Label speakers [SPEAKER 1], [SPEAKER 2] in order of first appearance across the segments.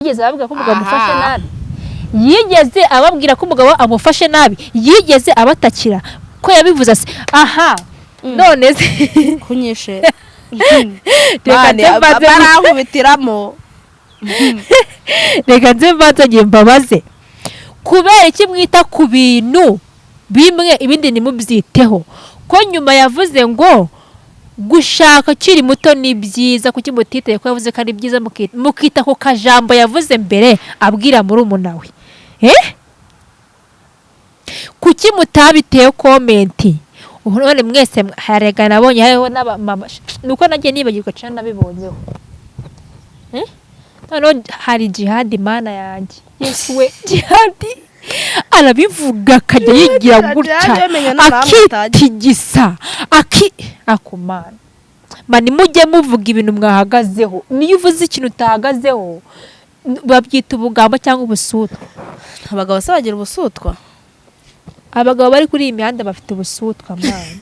[SPEAKER 1] Yigeze ababwira ko umugabo amufashe nabi? Yigeze ababwira ko umugabo amufashe nabi? Yigeze abatakira ko yabivuze se? Aha none se
[SPEAKER 2] Kunyishe.
[SPEAKER 1] Reka
[SPEAKER 2] Mane,
[SPEAKER 1] nze mbanze
[SPEAKER 2] barankubitiramo.
[SPEAKER 1] Reka nze mbanze ngiye mbabaze: kubera iki mwita ku bintu bimwe, ibindi ntimubyiteho? Ko nyuma yavuze ngo gushaka ukiri muto ni byiza, kuki mutiteye ko yavuze ko ari byiza, mukita ku kajambo yavuze mbere abwira murumuna we? Eh? Kuki mutabiteye comment? Ubu none mwese harega nabonye hariho n'abamama, nuko nagiye nibagirwa cyane, nabibonyeho. Eh? Noneho hari Jihadi, Mana yanjye, Yesu we, Jihadi arabivuga akajya yigira
[SPEAKER 2] Jihadi
[SPEAKER 1] gutya
[SPEAKER 2] yamenye noneho amutagiye.
[SPEAKER 1] Akitigisa aki akumana mani. Mujye muvuga ibintu mwahagazeho. Niyo uvuze ikintu utahagazeho, babyita ubugambo cyangwa ubusutwa.
[SPEAKER 2] Abagabo se bagira ubusutwa?
[SPEAKER 1] Abagabo bari kuri iyi mihanda bafite ubusutwa, mwana.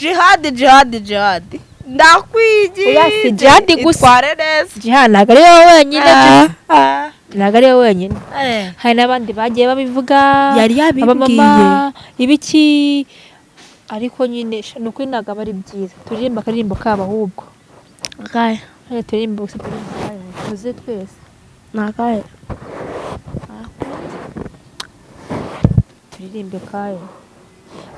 [SPEAKER 2] Jihadi, Jihadi, Jihadi, ndakwigiye.
[SPEAKER 1] Oya, si Jihadi gusa.
[SPEAKER 2] Itware neza.
[SPEAKER 1] Jihadi ntabwo ari wowe wenyine.
[SPEAKER 2] Ah.
[SPEAKER 1] Ntabwo ari wowe wenyine.
[SPEAKER 2] Eh.
[SPEAKER 1] Hari n'abandi bagiye babivuga.
[SPEAKER 2] Yari yabibwiye.
[SPEAKER 1] Abamama ibiki, ariko nyine ni ukuri ntabwo aba ari byiza. Turirimba akaririmbo kabo ahubwo.
[SPEAKER 2] Akahe?
[SPEAKER 1] Hano turirimba gusa, turirimba akahe? Tuze twese.
[SPEAKER 2] Ni akahe?
[SPEAKER 1] Turirimbe kayo.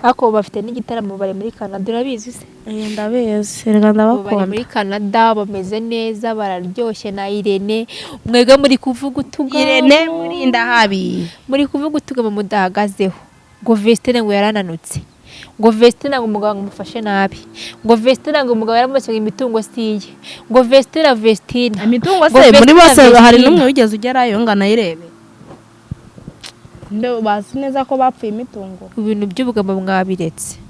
[SPEAKER 1] Ariko bafite n'igitaramo, bari muri Canada, urabizi se?
[SPEAKER 2] Eh, ndabizi reka.
[SPEAKER 1] Ubu bari
[SPEAKER 2] Ndabakunda.
[SPEAKER 1] muri Canada, bameze neza, bararyoshye na Irene. Mwebwe muri kuvuga utugambo.
[SPEAKER 2] Irene Murindahabi.
[SPEAKER 1] Muri kuvuga utugambo mudahagazeho, ngo Vestine ngo yarananutse, ngo Vestine ngo umugabo amufashe nabi, ngo Vestine ngo umugabo yaramubeshye, ngo imitungo si iye, ngo Vestine, Vestine.
[SPEAKER 2] Imitungo
[SPEAKER 1] Ngo
[SPEAKER 2] se muri
[SPEAKER 1] Vestina,
[SPEAKER 2] bose hari
[SPEAKER 1] Vestina.
[SPEAKER 2] n'umwe wigeze ugerayo ngo anayirebe? Bazi neza ko bapfuye imitungo.
[SPEAKER 1] Ibintu by'ubugambo mwabiretse.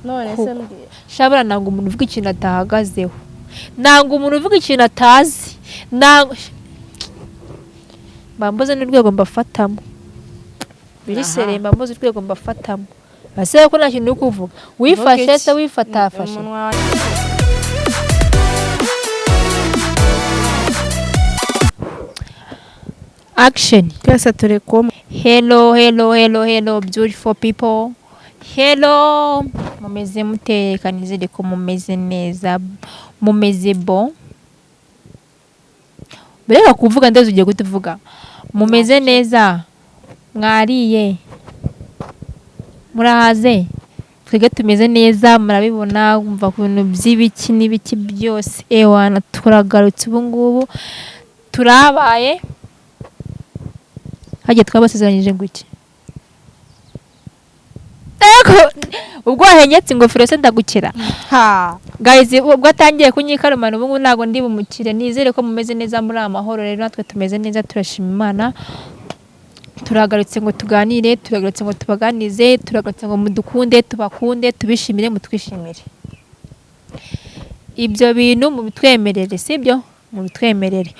[SPEAKER 2] None se
[SPEAKER 1] Koko.
[SPEAKER 2] mbwira.
[SPEAKER 1] Shabura, nanga umuntu uvuga ikintu atahagazeho, nanga umuntu uvuga ikintu atazi, nanga mbambuze n'urwego mbafatamo biri sere, mbambuze urwego mbafatamo. Ese ko nta kintu uri kuvuga, wifashe
[SPEAKER 2] Mvuga
[SPEAKER 1] se?
[SPEAKER 2] iki?
[SPEAKER 1] Wifatafashe.
[SPEAKER 2] Umunwa
[SPEAKER 1] Action.
[SPEAKER 2] Twese turi kumwe.
[SPEAKER 1] Hello, hello, hello, hello, beautiful people. Hello, mumeze mute? Kanizere ko mumeze neza, mumeze bon. Mbere kuvuga ndetse ugiye kutuvuga mumeze neza, mwariye, murahaze. Twebwe tumeze neza, murabibona, umva ku bintu by'ibiki n'ibiki byose. Ewana, turagarutse ubu ngubu, turabaye hagiye. Twabasezeranyije ngo iki? Ego, ubwo wahenyetse ingofero se ndagukira.
[SPEAKER 2] Ha.
[SPEAKER 1] Guys, ubwo atangiye kunyikarumana, ubu ngubu ntabwo ndi bumukire. Nizere ko mumeze neza, muri amahoro. Rero natwe tumeze neza, turashima Imana. Turagarutse ngo tuganire, turagarutse ngo tubaganize, turagarutse ngo mudukunde, tubakunde, tubishimire, mutwishimire. Ibyo bintu mubitwemerere, sibyo? Mubitwemerere.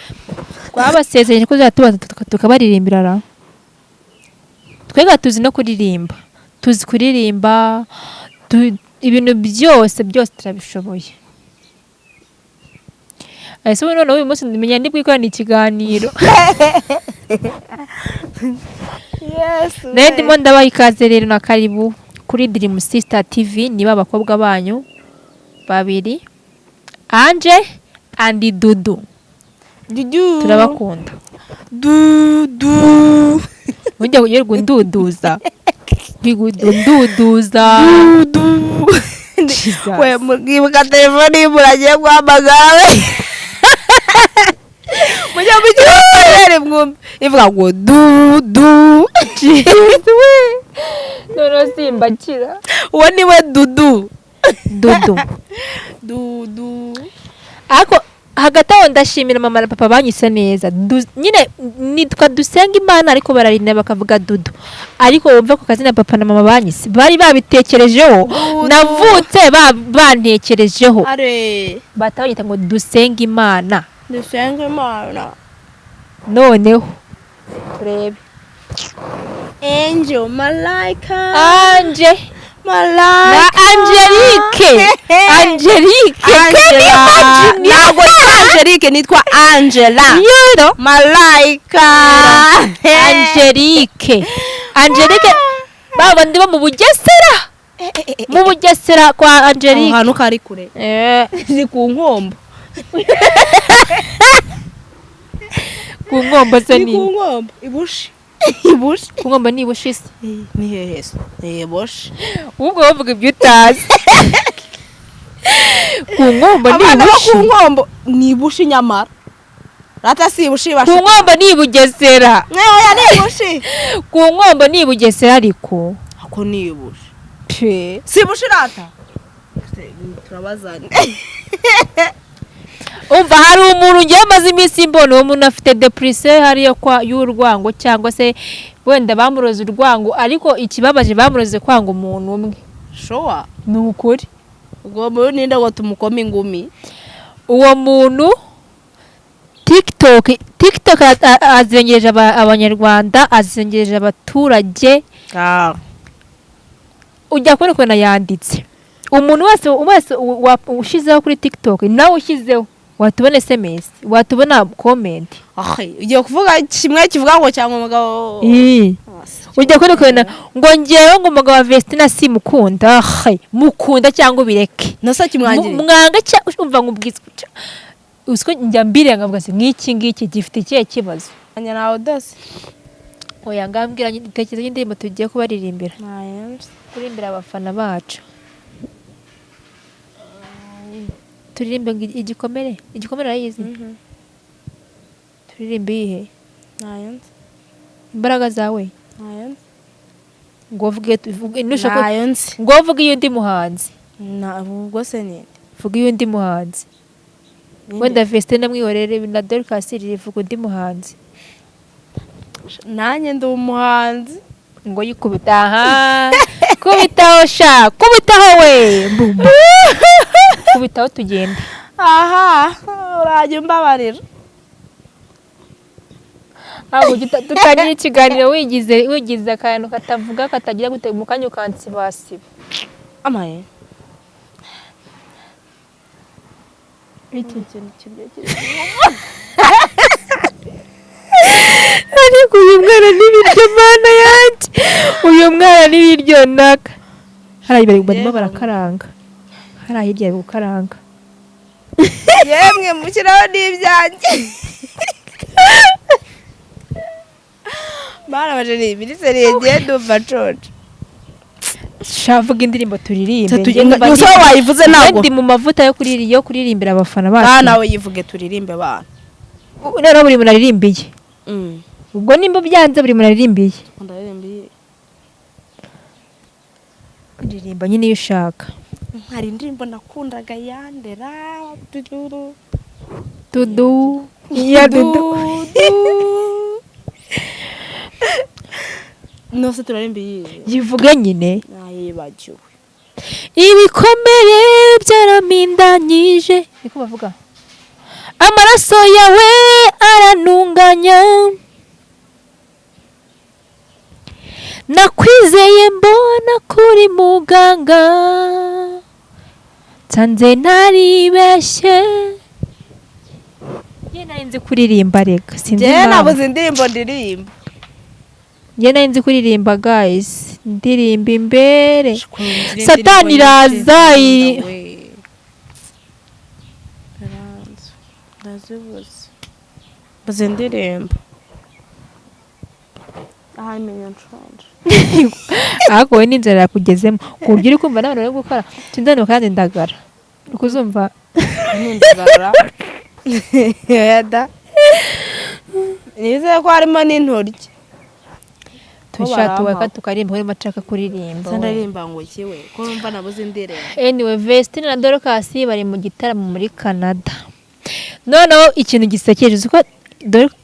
[SPEAKER 1] Twabasezeranye ko tuzajya tubaza tukabaririmbira ra. Twebwe tuzi no kuririmba, tuzi kuririmba, ibintu byose byose turabishoboye. Ese ubu noneho uyu munsi ndimenya ndi bwikorane ikiganiro?
[SPEAKER 2] Yes.
[SPEAKER 1] Nayo ndimo ndabaha ikaze rero na karibu kuri Dream Sister TV. Niba abakobwa banyu babiri, Ange and Dudu.
[SPEAKER 2] Dudu.
[SPEAKER 1] Turabakunda.
[SPEAKER 2] Dudu.
[SPEAKER 1] Ujya yirirwa unduduza, Yirirwa unduduza.
[SPEAKER 2] Dudu.
[SPEAKER 1] Jesus.
[SPEAKER 2] We mwibuka telefone y'umuntu agiye guhamagara we, mujya mugira mwumve ivuga ngo dudu.
[SPEAKER 1] We, noneho simbakira.
[SPEAKER 2] Uwo ni we Dudu.
[SPEAKER 1] Dudu.
[SPEAKER 2] Dudu.
[SPEAKER 1] Ariko hagati aho ndashimira mama na papa banyise neza. Nyine nitwa Dusenga Imana, ariko bararinda bakavuga Dudu. Ariko wumve ku kazina papa na mama banyise, bari babitekerejeho.
[SPEAKER 2] Dudu.
[SPEAKER 1] Navutse bantekerejeho.
[SPEAKER 2] Are.
[SPEAKER 1] Bahita banyita ngo Dusenga Imana.
[SPEAKER 2] Dusenga Imana.
[SPEAKER 1] Noneho turebe.
[SPEAKER 2] Angel, malaika.
[SPEAKER 1] Anje.
[SPEAKER 2] Malayika.
[SPEAKER 1] Na Angelique, Angelique.
[SPEAKER 2] Angela. Ntabwo nitwa Angelique, nitwa Angela.
[SPEAKER 1] Yero.
[SPEAKER 2] Malayika.
[SPEAKER 1] Angelique, Angelique, baba ndi bo mu Bugesera, mu Bugesera kwa
[SPEAKER 2] Aho
[SPEAKER 1] Angelique.
[SPEAKER 2] hantu kari kure.
[SPEAKER 1] Eh,
[SPEAKER 2] Ni ku Nkombo.
[SPEAKER 1] Ku Nkombo se?
[SPEAKER 2] Ni
[SPEAKER 1] Ni
[SPEAKER 2] ku Nkombo, ibushi, ibushi.
[SPEAKER 1] Ku Nkombo ni ibushise.
[SPEAKER 2] Ni hehe se? Ni ibushi.
[SPEAKER 1] Ubwo bavuga ibyo utazi, ku Nkombo ni
[SPEAKER 2] Abana bo
[SPEAKER 1] ibushi.
[SPEAKER 2] ku Nkombo ni ibushi, nyamara rata si ibushi.
[SPEAKER 1] Ku
[SPEAKER 2] Basha.
[SPEAKER 1] Nkombo ni i Bugesera.
[SPEAKER 2] Oya, ni ibushi.
[SPEAKER 1] Ku Nkombo ni i Bugesera ariko.
[SPEAKER 2] Ako ni ibushi.
[SPEAKER 1] Pe.
[SPEAKER 2] Si ibushi rata, turabazanye.
[SPEAKER 1] Umva, hari umuntu ngiye amaze iminsi mbona, uwo muntu afite depression hariyo kwa y'urwango, cyangwa se wenda bamuroze urwango, ariko ikibabaje bamuroze kwanga umuntu umwe.
[SPEAKER 2] Showa.
[SPEAKER 1] Ni ukuri.
[SPEAKER 2] Ubwo muri ninde ngo tumukome ingumi?
[SPEAKER 1] Uwo muntu TikTok azengereje abanyarwanda, azengereje abaturage. Ujya kubona ukuntu yanditse, umuntu wese ushyizeho kuri TikTok, nawe ushyizeho watubona SMS, watubona comment.
[SPEAKER 2] Ahe, ugiye kuvuga kimwe kivuga ngo cyangwa umugabo?
[SPEAKER 1] Ii. Ujya kubona ukuntu ngo ngewe ngo umugabo wa Vestina simukunda. Ahe, mukunda cyangwa ubireke.
[SPEAKER 2] Nasa kimwangiriye.
[SPEAKER 1] Mwanga cyangwa umva ngo ubwiza uziko njya mbirenga nkavuga se nk'iki ngiki gifite ikihe kibazo?
[SPEAKER 2] Anya nawe dose.
[SPEAKER 1] Oya, ngambwira, tekereza indirimbo tugiye kubaririmbira, kuririmbira abafana bacu. Turirimbe ngo igikomere, igikomere urayizi? Turirimbe iyihe? Imbaraga zawe. Ngo uvuge, nushaka
[SPEAKER 2] Ntayo nzi.
[SPEAKER 1] ngo uvuge iy'undi muhanzi.
[SPEAKER 2] Ubwo se ninde?
[SPEAKER 1] Vuga iy'undi muhanzi. Wenda Vestine mwihorere na Dorcas, rivuga undi muhanzi.
[SPEAKER 2] Nanjye ndi umuhanzi.
[SPEAKER 1] Ngo yikubita aha, kubitaho sha, kubitaho we. Bumba. Kubitaho tugende.
[SPEAKER 2] Aha urajya umbabarira.
[SPEAKER 1] Ntabwo dutangira ikiganiro wigize akantu katavuga katagira gute, mu kanya ukansibasiba.
[SPEAKER 2] Amaye.
[SPEAKER 1] Iki kintu kirya. Ariko uyu mwana n'ibiryo, mana yanjye, uyu mwana n'ibiryo naka hariya barimo barakaranga hariya hirya, bari gukaranga.
[SPEAKER 2] Yemwe, mushyiraho n'ibyanjye. Bana baje ni ibiriseriye, ngiye ndumva nshonje.
[SPEAKER 1] Shavuga indirimbo turirimbe.
[SPEAKER 2] Gusa wayivuze ntabwo.
[SPEAKER 1] Ndi mu mavuta yo kuririmbira abafana
[SPEAKER 2] Ah,
[SPEAKER 1] bacu.
[SPEAKER 2] nawe yivuge turirimbe bana.
[SPEAKER 1] Noneho buri muntu aririmbiye. Ubwo nimba byanze, buri muntu aririmbiye.
[SPEAKER 2] Ndaririmbiye.
[SPEAKER 1] Ririmba nyine iyo ushaka.
[SPEAKER 2] Hari indirimbo nakundaga yandera dudu.
[SPEAKER 1] Dudu ya dudu.
[SPEAKER 2] Nose turarimbiye?
[SPEAKER 1] Yivuge nyine.
[SPEAKER 2] Nayibagiwe.
[SPEAKER 1] Ibikomere byaramindanyije, niko bavuga, amaraso yawe aranunganya, nakwizeye mbona kuri muganga, nsanze naribeshye. Njye nari nzi kuririmba reka, sinzi
[SPEAKER 2] Njyewe
[SPEAKER 1] impamvu.
[SPEAKER 2] nabuze indirimbo ndirimba.
[SPEAKER 1] Njye nari nzi kuririmba guys, ndirimba imbere Satani iraza
[SPEAKER 2] Ndazibuze, mbuze indirimbo aha, menya nshonje.
[SPEAKER 1] Ariko wowe n'inzara yakugezemo ku buryo uri kumva n'abantu bari gukora sinzaniro kandi ndagara uri kuzumva.
[SPEAKER 2] N'indagara yada, nizeye ko harimo n'intoryi.
[SPEAKER 1] Tushaka tuweka tukaririmba, urimo ashaka kuririmba we.
[SPEAKER 2] Ndaririmba ngo kiwe ko numva nabuze indirimbo.
[SPEAKER 1] Anyway, Vestine na Dorcas bari mu gitaramo muri Canada. Noneho ikintu gisekeje, uzi ko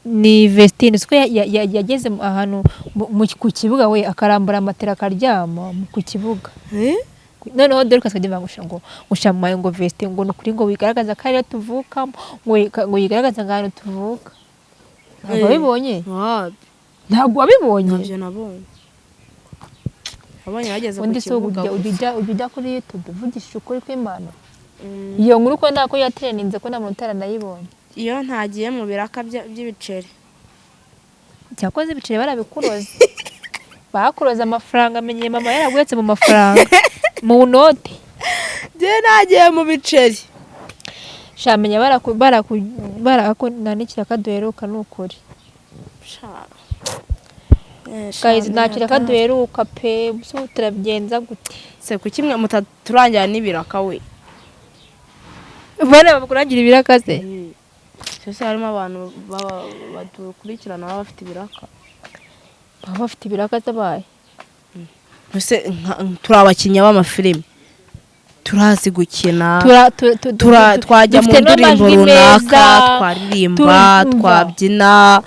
[SPEAKER 1] ni Vestine, uzi ko yageze ahantu ku kibuga we, akarambura amatera akaryama ku kibuga. Noneho Dorcas akajya ngo ngo ushamaye ngo Vestine ngo ni ukuri ngo wigaragaza akarere tuvukamo, ngo yigaragaze ngo ahantu tuvuka. Ntabwo
[SPEAKER 2] Eh.
[SPEAKER 1] wabibonye?
[SPEAKER 2] Wapi.
[SPEAKER 1] Ntabwo wabibonye?
[SPEAKER 2] Ntabyo nabonye. Wabonye bageze ku
[SPEAKER 1] Undi si
[SPEAKER 2] kibuga
[SPEAKER 1] ujya
[SPEAKER 2] gusa.
[SPEAKER 1] Ujya kuri YouTube, uvugishije ukuri kw'Imana, iyo nkuru ko ntako yatrendinze, ko nta muntu utaranayibonye.
[SPEAKER 2] Iyo ntagiye mu biraka by'ibiceri.
[SPEAKER 1] Cyakoze ibiceri barabikuroze, bakuroze amafaranga. Amenye mama yaraguhetse mu mafaranga, mu note.
[SPEAKER 2] Njye ntagiye mu biceri.
[SPEAKER 1] Shamenya baraku baraku baraku nta n'ikiraka duheruka, ni ukuri.
[SPEAKER 2] Sha.
[SPEAKER 1] Guys, nta kiraka duheruka pe. Ubu turabigenza gute?
[SPEAKER 2] Se kuki mwe mutaturangira n'ibiraka we?
[SPEAKER 1] Bana bakurangira ibiraka se?
[SPEAKER 2] Sese harimo abantu badukurikirana baba bafite ibiraka.
[SPEAKER 1] Baba bafite ibiraka zabaye.
[SPEAKER 2] Mbese turi abakinnyi b'amafilimi, turazi gukina. Twajya mu
[SPEAKER 1] Dufite
[SPEAKER 2] ndirimbo
[SPEAKER 1] n'amajwi
[SPEAKER 2] runaka,
[SPEAKER 1] meza.
[SPEAKER 2] twaririmba, twabyina,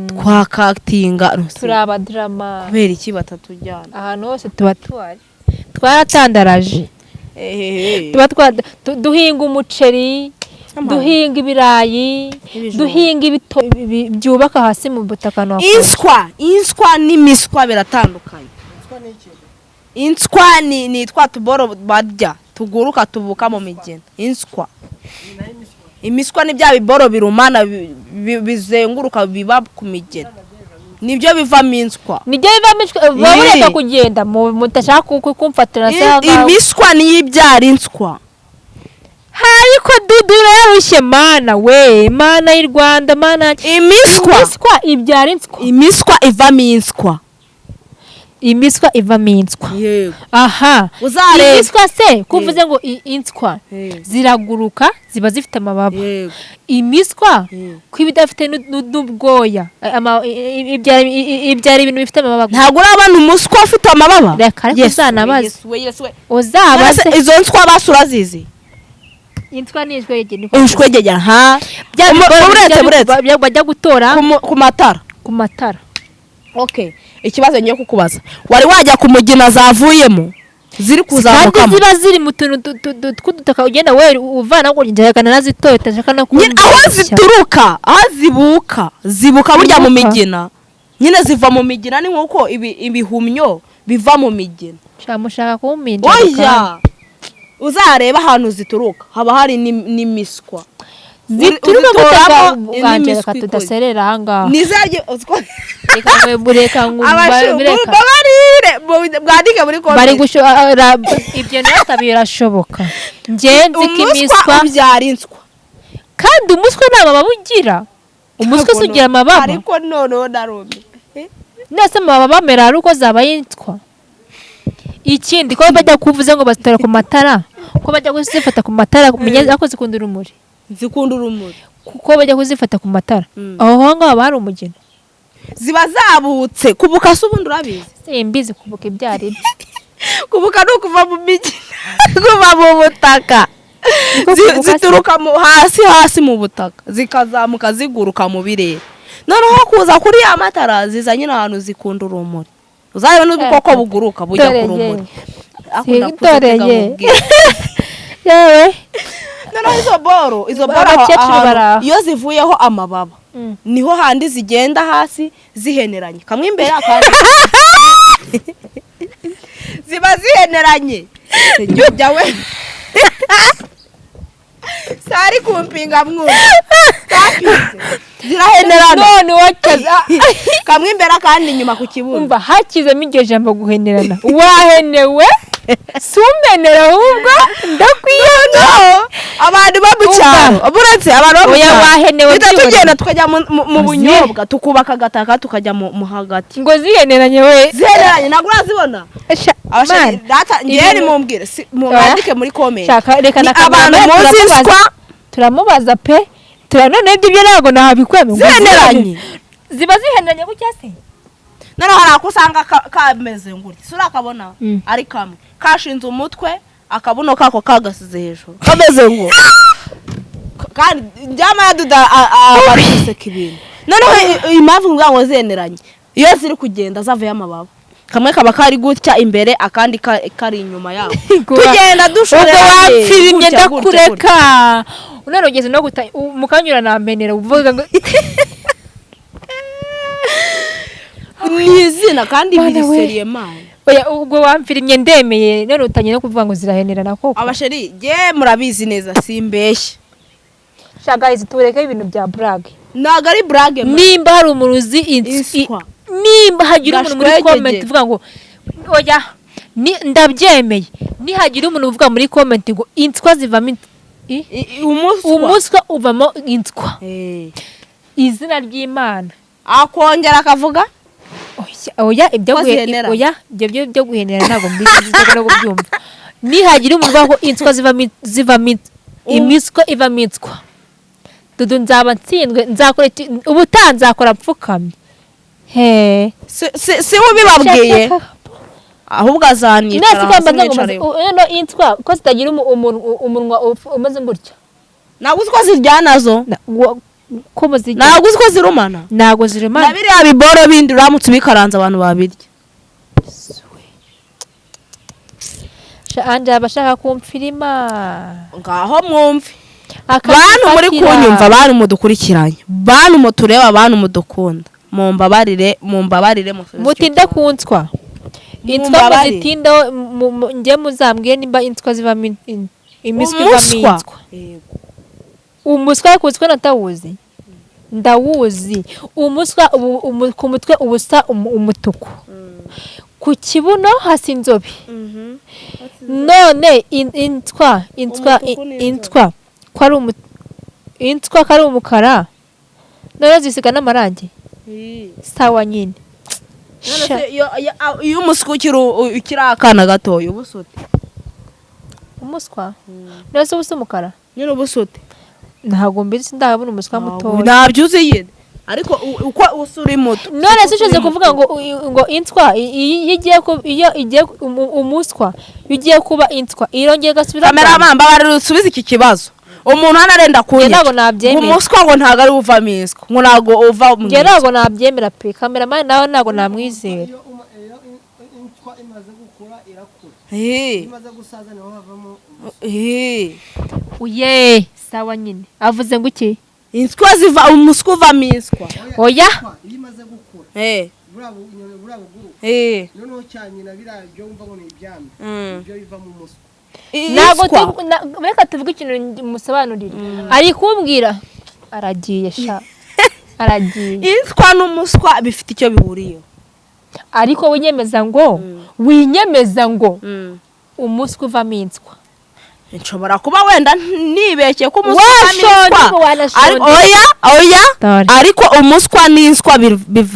[SPEAKER 2] twakatinga.
[SPEAKER 1] Turi abadrama.
[SPEAKER 2] Kubera iki batatujyana?
[SPEAKER 1] Ahantu hose tuba tuhari, twaratandaraje. Tuba duhinga umuceri, duhinga ibirayi,
[SPEAKER 2] Ibijumba.
[SPEAKER 1] duhinga ibito byubaka hasi mu butaka ahantu hakonje.
[SPEAKER 2] Inswa n'imiswa biratandukanye. Inswa ni twa tuboro barya tuguruka, tubuka mu migina, inswa. Imiswa ni bya biboro birumana, bizenguruka, biba ku migina, nibyo bivamo inswa.
[SPEAKER 1] Nibyo bivamo inswa. Buba bureka kugenda mudashaka kumfatira se aho ngaho.
[SPEAKER 2] Imiswa niyo ibyara inswa.
[SPEAKER 1] Ariko dudu urarushye, Mana we, Mana y'u Rwanda, Mana.
[SPEAKER 2] Imiswa.
[SPEAKER 1] Imiswa ibyara inswa.
[SPEAKER 2] Imiswa ivamo inswa.
[SPEAKER 1] Imiswa ivamo inswa.
[SPEAKER 2] Yego.
[SPEAKER 1] Aha.
[SPEAKER 2] Uzareba.
[SPEAKER 1] Imiswa se kuvuze ngo inswa ziraguruka, ziba zifite amababa.
[SPEAKER 2] Yego.
[SPEAKER 1] Imiswa ko iba idafite n'ubwoya, ibyara ibintu bifite amababa gusa.
[SPEAKER 2] Ntabwo urabona umuswa ufite amababa?
[SPEAKER 1] Reka, ariko
[SPEAKER 2] Yesu we,
[SPEAKER 1] uzanabaze.
[SPEAKER 2] Yesu we, Yesu we.
[SPEAKER 1] Uzabaze.
[SPEAKER 2] None se izo nswa basi urazizi?
[SPEAKER 1] Inswa ni inshwege, niko.
[SPEAKER 2] Inshwegege ha.
[SPEAKER 1] Bya bigori
[SPEAKER 2] Buretse, buretse.
[SPEAKER 1] bajya gutora
[SPEAKER 2] Ku matara.
[SPEAKER 1] Ku matara.
[SPEAKER 2] Okay, ikibazo ngiye kukubaza: wari wajya ku mugina zavuyemo ziri
[SPEAKER 1] Kandi
[SPEAKER 2] kuzamukamo?
[SPEAKER 1] ziba ziri mu tuntu tw'udutaka, ugenda we uvana ngo ugenda nazitoye, utashaka no
[SPEAKER 2] Nyine aho
[SPEAKER 1] kumbeshya.
[SPEAKER 2] zituruka, aho zibuka, zibuka burya mu
[SPEAKER 1] Zibuka.
[SPEAKER 2] migina nyine, ziva mu migina, ni nk'uko ibihumyo biva mu migina.
[SPEAKER 1] Sha, mushaka kumpinja.
[SPEAKER 2] Oya, uzareba ahantu zituruka haba hari n'imiswa.
[SPEAKER 1] Zituruka
[SPEAKER 2] Uzitoramo
[SPEAKER 1] gutaka bwanje.
[SPEAKER 2] n'imiswi
[SPEAKER 1] Reka
[SPEAKER 2] ikoze.
[SPEAKER 1] tudaserera ahangaha.
[SPEAKER 2] Nizarye.
[SPEAKER 1] Reka reka reka.
[SPEAKER 2] Babarire, mwandike muri
[SPEAKER 1] Bari
[SPEAKER 2] comment.
[SPEAKER 1] gushora ibyo natwe birashoboka, njye nzi ko
[SPEAKER 2] Umuswa
[SPEAKER 1] imiswa
[SPEAKER 2] ubyara inswa.
[SPEAKER 1] Kandi umuswa nta mababa ugira. Umuswa si ugira amababa?
[SPEAKER 2] Ariko noneho narumye.
[SPEAKER 1] Nese amababa amera ari uko zabaye inswa? Ikindi, ko bajya kuvuza ngo bazitora ku matara, ko bajya kuzifata ku matara, umenya ariko zikunda urumuri.
[SPEAKER 2] Zikunda urumuri.
[SPEAKER 1] Kuko bajya kuzifata ku matara, aho ngaho haba hari umugina.
[SPEAKER 2] Ziba zabutse. Kubuka se ubundi urabizi?
[SPEAKER 1] Simbizi kubuka ibyo ari byo.
[SPEAKER 2] Kubuka ni ukuva mu migina, kuva mu butaka.
[SPEAKER 1] Niko kubuka se?
[SPEAKER 2] Zituruka mu hasi hasi mu butaka, zikazamuka ziguruka mu birere, noneho kuza kuri ya matara ziza nyine ahantu zikunda urumuri. Uzareba n'ubukoko buguruka bujya
[SPEAKER 1] Dore
[SPEAKER 2] ku rumuri.
[SPEAKER 1] ye.
[SPEAKER 2] Akunda
[SPEAKER 1] Dore
[SPEAKER 2] kuzitega
[SPEAKER 1] ye.
[SPEAKER 2] mu bwiru.
[SPEAKER 1] Yewe.
[SPEAKER 2] Noneho izo boro
[SPEAKER 1] Abakecuru
[SPEAKER 2] ahantu
[SPEAKER 1] bari aho.
[SPEAKER 2] iyo zivuyeho amababa, niho handi zigenda hasi ziheneranye, kamwe imbere akandi, ziba ziheneranye. Jya we sari kumpinga mwumva Sapinze. Zirahenerana.
[SPEAKER 1] None wakize.
[SPEAKER 2] Kamwe imbere akandi inyuma ku kibuno.
[SPEAKER 1] Umva, hakizemo iryo jambo guhenerana, wahenewe si umpenera, ahubwo ndakwiye.
[SPEAKER 2] No, abantu bo mu cyaro, buretse abantu bo mu
[SPEAKER 1] Oya,
[SPEAKER 2] cyaro
[SPEAKER 1] wahenewe
[SPEAKER 2] duhita
[SPEAKER 1] byibura.
[SPEAKER 2] tugenda tukajya mu
[SPEAKER 1] Uzi?
[SPEAKER 2] bunyobwa, tukubaka agataka, tukajya mu hagati.
[SPEAKER 1] Ngo ziheneranye we?
[SPEAKER 2] Ziheneranye, ntabwo urazibona?
[SPEAKER 1] Sha-
[SPEAKER 2] Abashaka
[SPEAKER 1] man,
[SPEAKER 2] data ngewe mumbwire, mwandike muri comment.
[SPEAKER 1] Shaka reka
[SPEAKER 2] Ni
[SPEAKER 1] na
[SPEAKER 2] abantu
[SPEAKER 1] Kamara
[SPEAKER 2] muzi
[SPEAKER 1] turamubaza.
[SPEAKER 2] inswa?
[SPEAKER 1] Turamubaza pe. None ibyo ntabwo nabikwemera ngo
[SPEAKER 2] Ziheneranye.
[SPEAKER 1] Ziba ziheneranye gutya se?
[SPEAKER 2] Noneho hari ako usanga kameze ngutya, si urakabona? Ari kamwe kashinze umutwe, akabuno kako kagasize hejuru, kameze ngo kandi njyama yaduda bari guseka ibintu. Noneho impamvu mvuga ngo zeneranye, iyo ziri kugenda zavuye amababa, kamwe kaba kari gutya imbere, akandi kari inyuma yabo, tugenda
[SPEAKER 1] Ubwo
[SPEAKER 2] dushoreranye
[SPEAKER 1] wapfirimye.
[SPEAKER 2] gutya, gutya, gutya.
[SPEAKER 1] Ndakureka, none ugeze no guta mukanyura nampenera uvuga ngo
[SPEAKER 2] Ni izina kandi
[SPEAKER 1] Bana
[SPEAKER 2] biri
[SPEAKER 1] we.
[SPEAKER 2] sérieux, man.
[SPEAKER 1] Oya, ubwo wamfirimye ndemeye, none utangiye no kuvuga ngo zirahenerana koko.
[SPEAKER 2] Abasheri, jye murabizi neza, simbeshya.
[SPEAKER 1] Sha guys, tureke ibintu bya blague.
[SPEAKER 2] Ntabwo ari blague, ma.
[SPEAKER 1] Nimba hari umuntu uzi
[SPEAKER 2] Inswa.
[SPEAKER 1] Nimba hagira umuntu muri
[SPEAKER 2] Gashwegege.
[SPEAKER 1] comment uvuga ngo oya, ndabyemeye, nihagira umuntu uvuga muri comment ngo inswa zivamo
[SPEAKER 2] Umuswa.
[SPEAKER 1] Umuswa uvamo inswa.
[SPEAKER 2] Eh.
[SPEAKER 1] Izina ry'Imana.
[SPEAKER 2] Akongera akavuga.
[SPEAKER 1] Oya, oya, ibyo
[SPEAKER 2] Ko zihenera.
[SPEAKER 1] Oya, ibyo byo byo guhenera ntabwo mbizi no kubyumva. Nihagira umuntu uvuga ko inswa zivamo imiswa ivamo inswa, dudu nzaba ntsindwe, nzakora ubutaha nzakora mpfukamye he.
[SPEAKER 2] Si we ubibabwiye, ahubwo azanyicara
[SPEAKER 1] Nasi
[SPEAKER 2] hasi
[SPEAKER 1] kwambaza ngo
[SPEAKER 2] mwicareho.
[SPEAKER 1] No inswa ko zitagira umunwa umeze gutya?
[SPEAKER 2] Ntabwo uzi ko ziryana zo?
[SPEAKER 1] Ko muzirya?
[SPEAKER 2] Ntabwo uzi ko zirumana?
[SPEAKER 1] Ntabwo
[SPEAKER 2] Na
[SPEAKER 1] zirumana.
[SPEAKER 2] biriya biboro bindi uramutse ubikaranze abantu babirya.
[SPEAKER 1] Sha, Anje aba ashaka kumfirima.
[SPEAKER 2] Ngaho mwumve,
[SPEAKER 1] Akanifatira.
[SPEAKER 2] bantu muri kunyumva, bantu mudukurikiranye, bantu mutureba, bantu mudukunda, mumbabarire, mumbabarire, musubize icyo
[SPEAKER 1] Mutinda
[SPEAKER 2] kibazo.
[SPEAKER 1] ku nswa, inswa.
[SPEAKER 2] Mumbabarire.
[SPEAKER 1] Muzitindaho, njye muzambwire nimba inswa zivamo imiswa ivamo
[SPEAKER 2] Umuswa.
[SPEAKER 1] inswa. Umuswa ariko uzwi ko natawuzi, ndawuzi. Umuswa ku mutwe uba usa umutuku, ku kibuno hasa inzobe. None inswa
[SPEAKER 2] Umutuku n'inzobe.
[SPEAKER 1] Inswa ko ari inswa ko ari umukara, none zisiga n'amarangi sawa nyine.
[SPEAKER 2] None
[SPEAKER 1] Sha,
[SPEAKER 2] se iyo umuswa ukiri akana gatoya uba usute?
[SPEAKER 1] Umuswa none se uba usa umukara?
[SPEAKER 2] Nyine uba usute.
[SPEAKER 1] Ntabwo mbizi, ndabona umuswa mutoya.
[SPEAKER 2] Ntabyo uzi nyine, ariko uko usa uri muto.
[SPEAKER 1] None se ushize kuvuga ngo inswa iyo igiye iyo igiye umuswa iyo ugiye kuba inswa irongera igasubira.
[SPEAKER 2] Cameraman, mbabarira usubize iki kibazo. Umuntu hano arenda
[SPEAKER 1] Njye ntabwo
[SPEAKER 2] kunyica.
[SPEAKER 1] nabyemera.
[SPEAKER 2] Umuswa ngo ntabwo ari uvamo inswa, ngo ntabwo uva mu
[SPEAKER 1] Njye
[SPEAKER 2] inswa.
[SPEAKER 1] ntabwo nabyemera pe. Cameraman nawe ntabwo namwizera.
[SPEAKER 3] Iyo inswa imaze gukura irakura.
[SPEAKER 2] Eh,
[SPEAKER 3] iyo imaze gusaza niho havamo.
[SPEAKER 2] Eh.
[SPEAKER 1] Uye, sawa nyine, avuze ngo iki?
[SPEAKER 2] Inswa ziva, umuswa uvamo inswa.
[SPEAKER 1] Oya.
[SPEAKER 3] Inswa iyo imaze gukura,
[SPEAKER 2] Eh,
[SPEAKER 3] buriya buriya buguruka, noneho cya nyina, biriya byo wumva ngo ni ibyana, ibyo biva mu muswa.
[SPEAKER 1] Ntabwo
[SPEAKER 2] Inswa.
[SPEAKER 1] Reka tuvuge ikintu musobanurire. Ari kumbwira, aragiye sha, aragiye.
[SPEAKER 2] Inswa n'umuswa bifite icyo bihuriyeho.
[SPEAKER 1] Ariko winyemeza ngo umuswa uvamo inswa.
[SPEAKER 2] Nshobora kuba wenda nibeshye ko umuswa uvamo
[SPEAKER 1] Washonje,
[SPEAKER 2] inswa.
[SPEAKER 1] ubwo wanashonje.
[SPEAKER 2] Oya, oya.
[SPEAKER 1] Dore.
[SPEAKER 2] Ariko umuswa n'inswa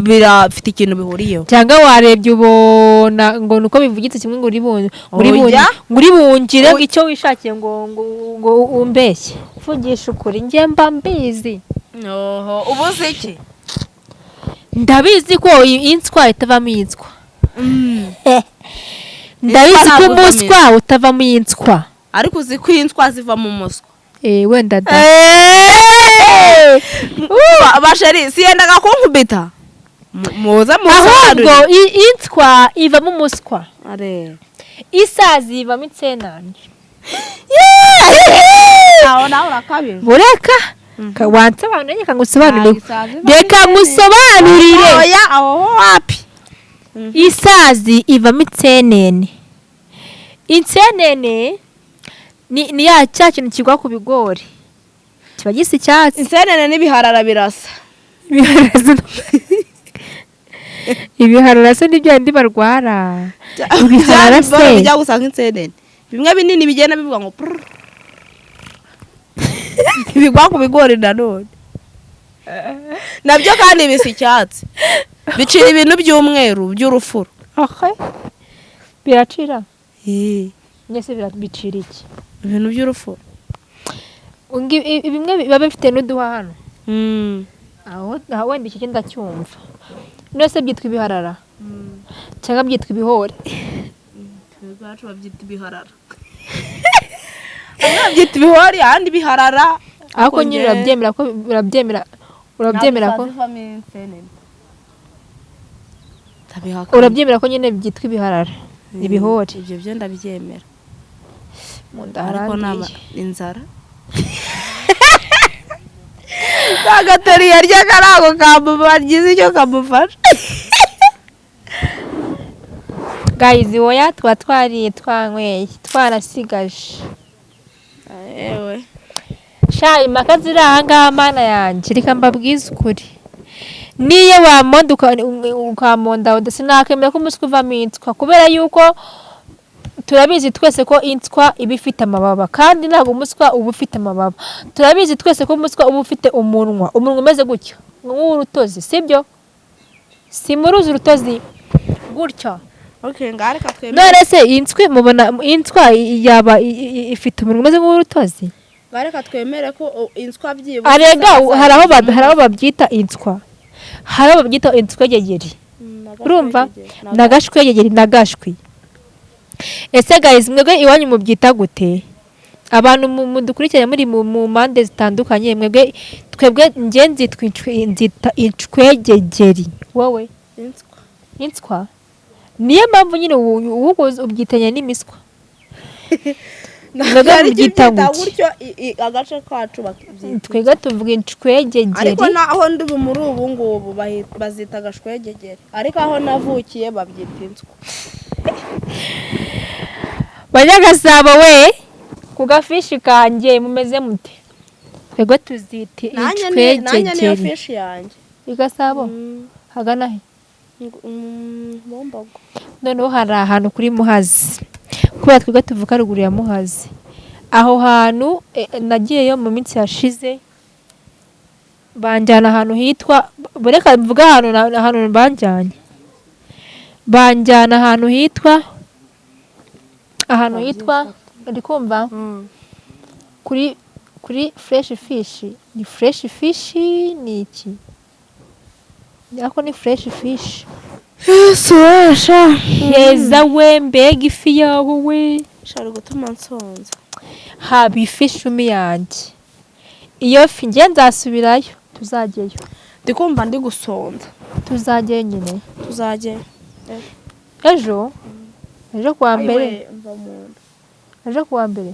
[SPEAKER 2] birafite ikintu bihuriyeho.
[SPEAKER 1] Cyangwa warebye ubona ngo nuko bivugitse kimwe ngo
[SPEAKER 2] Oya.
[SPEAKER 1] ngo uri bungire ngo icyo wishakiye ngo umbeshye. Vugisha ukuri, njye mba mbizi.
[SPEAKER 2] Oho, ubu uzi iki?
[SPEAKER 1] Ndabizi ko inswa itavamo inswa. Ndabizi ko
[SPEAKER 2] Ntabwo ivamo.
[SPEAKER 1] umuswa utavamo inswa.
[SPEAKER 2] Ariko uzi ko inswa ziva mu muswa?
[SPEAKER 1] Eh, wenda da.
[SPEAKER 2] Basheri, siyendaga kunkubita. Muze
[SPEAKER 1] Ahubwo
[SPEAKER 2] musobanurire.
[SPEAKER 1] Inswa ivamo umuswa.
[SPEAKER 2] Are.
[SPEAKER 1] Isazi ivamo insenane.
[SPEAKER 2] Aho nawe urakabije.
[SPEAKER 1] Bureka wansobanurire, reka ngusobanurire.
[SPEAKER 2] Ntabwo isazi ivamo.
[SPEAKER 1] Reka ngusobanurire.
[SPEAKER 2] Oya, aho ho wapi.
[SPEAKER 1] Isazi ivamo insenene. Insenene ni ya cya kintu kigwa ku bigori kiba gisa icyatsi.
[SPEAKER 2] Insenene n'ibiharara birasa.
[SPEAKER 1] Ibiharara se nibyo bindi barwara, ibiharara
[SPEAKER 2] Bya
[SPEAKER 1] se?
[SPEAKER 2] Bijya gusa nk'insenene, bimwe binini bigenda bivuga ngo prrr. Bigwa ku bigori nanone nabyo kandi bisa icyatsi, bicira ibintu by'umweru by'urufuro.
[SPEAKER 1] Okay. Biracira mbese bicira iki?
[SPEAKER 2] Ibintu by'urufuro.
[SPEAKER 1] Bimwe biba bifite n'uduha hano aho, wenda iki ndacyumva. None se byitwa ibiharara cyangwa byitwa ibihori?
[SPEAKER 2] Iwacu babyita ibiharara, bamwe babyita ibihori, ahandi ibiharara.
[SPEAKER 1] Ariko nyine urabyemera ko urabyemera ko nyine byitwa ibiharara, ibihori?
[SPEAKER 2] Ibyo byo ndabyemera.
[SPEAKER 1] Mu nda
[SPEAKER 2] Ariko naba
[SPEAKER 1] harandiye.
[SPEAKER 2] Inzara kagateri yaryaga ntabwo kamubagize icyo kamufasha.
[SPEAKER 1] Guys, oya, tuba twariye, twanyweye, twarasigaje.
[SPEAKER 2] Ewe.
[SPEAKER 1] Sha, impaka ziri ahangaha, Mana yanjye, reka mbabwize ukuri, niyo wamonda ukamonda, sinakemera ko umuswa uvamo inswa, kubera yuko turabizi twese ko inswa iba ifite amababa, kandi ntabwo umuswa uba ufite amababa. Turabizi twese ko umuswa uba ufite umunwa umeze gutya nk'urutozi, sibyo? Si muruzi urutozi gutya?
[SPEAKER 2] Okay, ngaho reka twemere.
[SPEAKER 1] None se inswi, mubona inswa yaba ifite umunwa umeze nk'urutozi?
[SPEAKER 2] Ngaho reka twemere ko inswa byibuze
[SPEAKER 1] Arega hari aho babyita inswa, hari aho babyita inswegegeri. Urumva, nagashwegegeri, nagashwi. Ese guys, mwebwe iwanyu mubyita gute? Abantu mudukurikiranye muri mu mpande zitandukanye, mwebwe, twebwe njye nzitwa nzita incwegegeri, wowe?
[SPEAKER 2] Inswa.
[SPEAKER 1] Inswa, niyo mpamvu nyine ubu ubyitanya n'imiswa. Mwebwe
[SPEAKER 2] Ntabwo ari
[SPEAKER 1] mubyita
[SPEAKER 2] byita
[SPEAKER 1] nguki?
[SPEAKER 2] Gutyo agace kacu babyita.
[SPEAKER 1] Twebwe tuvuga incwegegeri.
[SPEAKER 2] Ariko naho ndi ubu, muri ubu ngubu bazita agashwegegeri, ariko aho navukiye babyita inswa.
[SPEAKER 1] Banyagasabo we, ku gafishi kanjye mumeze mute? Twebwe tuzita
[SPEAKER 2] Nanjye niyo
[SPEAKER 1] incwegegeri.
[SPEAKER 2] fishi yanjye.
[SPEAKER 1] I Gasabo hagana he?
[SPEAKER 2] Bumbogo.
[SPEAKER 1] Noneho hari ahantu kuri Muhazi, kubera twebwe tuvuka ruguru ya Muhazi. Aho hantu nagiyeyo mu minsi yashize, banjyana ahantu hitwa, reka mvuge ahantu ahantu banjyanye, banjyana ahantu hitwa, uri kumva, kuri Fresh Fish. Ni Fresh Fish, ni iki, ariko ni Fresh Fish.
[SPEAKER 2] Yesu wesha.
[SPEAKER 1] Heza we, mbega ifi yawe we!
[SPEAKER 2] Shari gutuma nsonza.
[SPEAKER 1] Haba ifi icumi yanjye, iyo fi njye nzasubirayo, tuzajyayo.
[SPEAKER 2] Ndi kumva ndi gusonza.
[SPEAKER 1] Tuzajyayo nyine.
[SPEAKER 2] Tuzajyayo.
[SPEAKER 1] Ejo kuwa mbere.
[SPEAKER 2] Ayiwe, mva mu nda.
[SPEAKER 1] Ejo kuwa mbere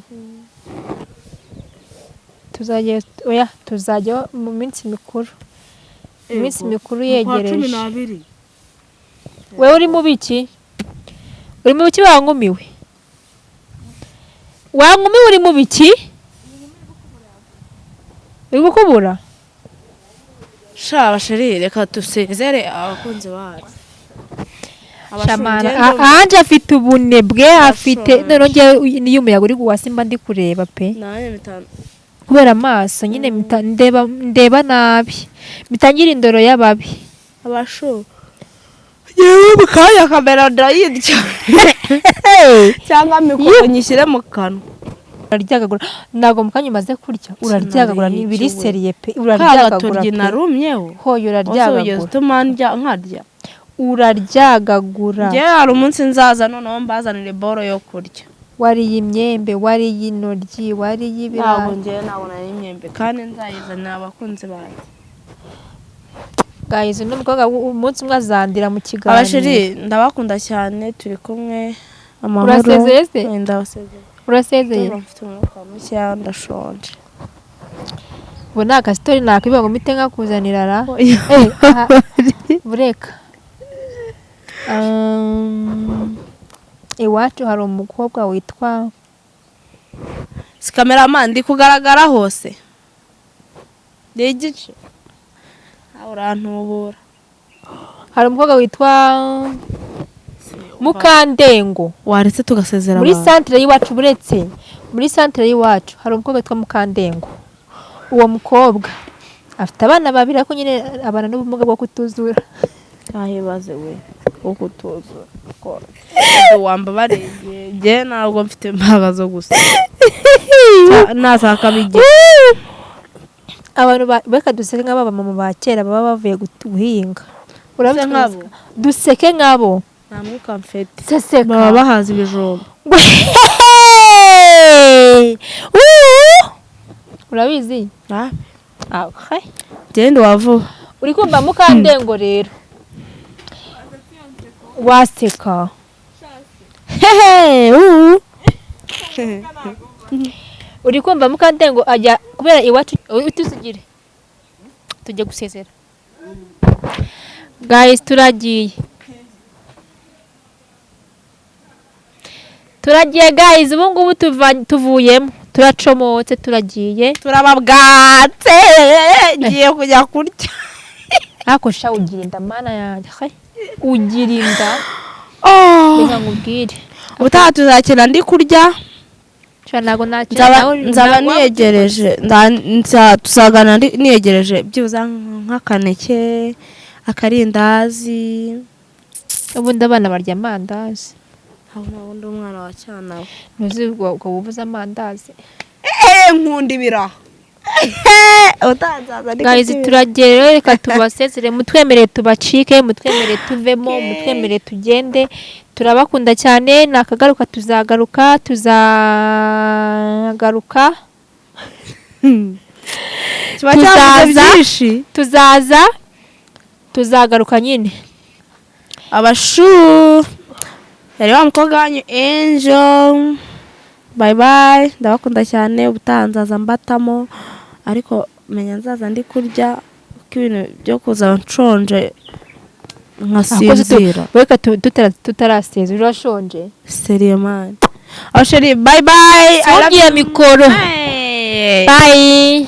[SPEAKER 1] tuzajyayo. Oya, tuzajyayo mu minsi mikuru, iminsi
[SPEAKER 2] Yego.
[SPEAKER 1] mikuru
[SPEAKER 2] Mu kwa cumi
[SPEAKER 1] yegereje.
[SPEAKER 2] n'abiri.
[SPEAKER 1] Wewe uri mu biki? Uri mu biki? Wankumiwe, wankumiwe, uri mu biki? Uri gukubura?
[SPEAKER 2] Sha basheri, reka dusezere abakunzi bacu.
[SPEAKER 1] Shamana.
[SPEAKER 2] Abashungendo.
[SPEAKER 1] Anje afite ubunebwe, afite
[SPEAKER 2] Arashonje.
[SPEAKER 1] noneho njyewe niyo umuyaga uri guhasa mba ndi kureba pe.
[SPEAKER 2] Nanjye mitanu.
[SPEAKER 1] Kubera amaso nyine ndeba nabi, mitangira indoro y'ababi.
[SPEAKER 2] Abashu, yewe, mu kanya kamera ndayirya cyangwa mikoro nyishyire mu kanwa.
[SPEAKER 1] Uraryagagura, ntabwo mu kanya umaze kurya uraryagagura, ni
[SPEAKER 2] Sinariye.
[SPEAKER 1] biri sérieux pe.
[SPEAKER 2] Ka
[SPEAKER 1] Uraryagagura
[SPEAKER 2] gatoryi
[SPEAKER 1] pe.
[SPEAKER 2] narumyeho.
[SPEAKER 1] Hoyo.
[SPEAKER 2] Wose ugeze
[SPEAKER 1] Uraryagagura.
[SPEAKER 2] utuma ndya nkarya.
[SPEAKER 1] Uraryagagura.
[SPEAKER 2] Njyewe hari umunsi nzaza noneho mbazanire boro yo kurya.
[SPEAKER 1] Wariye imyembe, wariye intoryi, wariye
[SPEAKER 2] Ntabwo
[SPEAKER 1] ibirayi.
[SPEAKER 2] Njyewe ntabwo nari imyembe, kandi nzayizanira abakunzi banjye.
[SPEAKER 1] Guys, uno mukobwa umunsi umwe azandira mu kiganiro.
[SPEAKER 2] Abasheri, ndabakunda cyane, turi kumwe amahoro.
[SPEAKER 1] Urasezeye se?
[SPEAKER 2] Eh, ndabasezeye.
[SPEAKER 1] Urasezeye?
[SPEAKER 2] Ndumva mfite umwuka mushya, ndashonje.
[SPEAKER 1] Ubu ni akasitori nakwiba ngo mpite nkakuzanira ra. Eh, aha, bureka. Iwacu hari umukobwa witwa
[SPEAKER 2] Si cameraman, ndi kugaragara hose ni igice. Nawe urantubura.
[SPEAKER 1] Hari umukobwa witwa Mukandengo.
[SPEAKER 2] Waretse tugasezera
[SPEAKER 1] Muri
[SPEAKER 2] abantu.
[SPEAKER 1] santire y'iwacu, buretse, muri santire y'iwacu hari umukobwa witwa Mukandengo. Uwo mukobwa afite abana babiri, ariko nyine abana n'ubumuga bwo kutuzura.
[SPEAKER 2] Ntahibaze we wo kutuzura wamba barengeye, njye ntabwo mfite imbaraga zo gusa nasaka bigira.
[SPEAKER 1] Abantu reka duseke nk'aba mama ba kera baba bavuye guhinga. Urabizi
[SPEAKER 2] Se nk'abo?
[SPEAKER 1] Duseke nk'abo.
[SPEAKER 2] Nta mwuka mfite.
[SPEAKER 1] Seseka.
[SPEAKER 2] Baba bahaza ibijumba.
[SPEAKER 1] Woo! Urabizi? Okay.
[SPEAKER 2] Genda wa vuba.
[SPEAKER 1] Uri kumva, Mukandengo rero waseka hehe uu. Uri kumva, Mukandengo ajya kubera iwacu utusigire tujye gusezera. Guys, turagiye. Turagiye guys, ubu ngubu tuvuyemo, turacomotse, turagiye.
[SPEAKER 2] Turababwatse, ngiye kujya kurya.
[SPEAKER 1] Ariko sha, ugira inda, Mana yanjye. He, ugira inda. Reka nkubwire.
[SPEAKER 2] Ubutaha tuzakina ndi kurya.
[SPEAKER 1] Sha, ntabwo nakina
[SPEAKER 2] Nzaba
[SPEAKER 1] nawe.
[SPEAKER 2] nzaba niyegereje, tuzagana niyegereje byibuze nk'akaneke, akarindazi.
[SPEAKER 1] Ubundi abana barya amandazi?
[SPEAKER 2] Ntabwo ubundi umwana wa cyana we.
[SPEAKER 1] Ntuzi ubwo bubuze amandazi.
[SPEAKER 2] Eee, nkunda ibiraha. Ubutaha nzaza ndi
[SPEAKER 1] Guys,
[SPEAKER 2] kurya ibiraha.
[SPEAKER 1] turagiye rero, reka tubasezere. Mutwemerere tubacike, mutwemerere tuvemo, mutwemerere tugende. Turabakunda cyane, nakagaruka, tuzagaruka, tuzagaruka.
[SPEAKER 2] Kiba cyavuze
[SPEAKER 1] Tuzaza.
[SPEAKER 2] byinshi.
[SPEAKER 1] Tuzaza, tuzagaruka nyine.
[SPEAKER 2] Abashu, yari wa mukobwa wanyu Angel. Bye bye, ndabakunda cyane. Ubutaha nzaza mbatamo, ariko menya nzaza ndi kurya, kuko ibintu byo kuza nshonje nkasinzira.
[SPEAKER 1] Reka tutaraseza, urashonje?
[SPEAKER 2] Sérieux man, abachéri, bye bye, I love
[SPEAKER 1] Fungiye
[SPEAKER 2] you.
[SPEAKER 1] mikoro.
[SPEAKER 2] Bye.
[SPEAKER 1] Bye.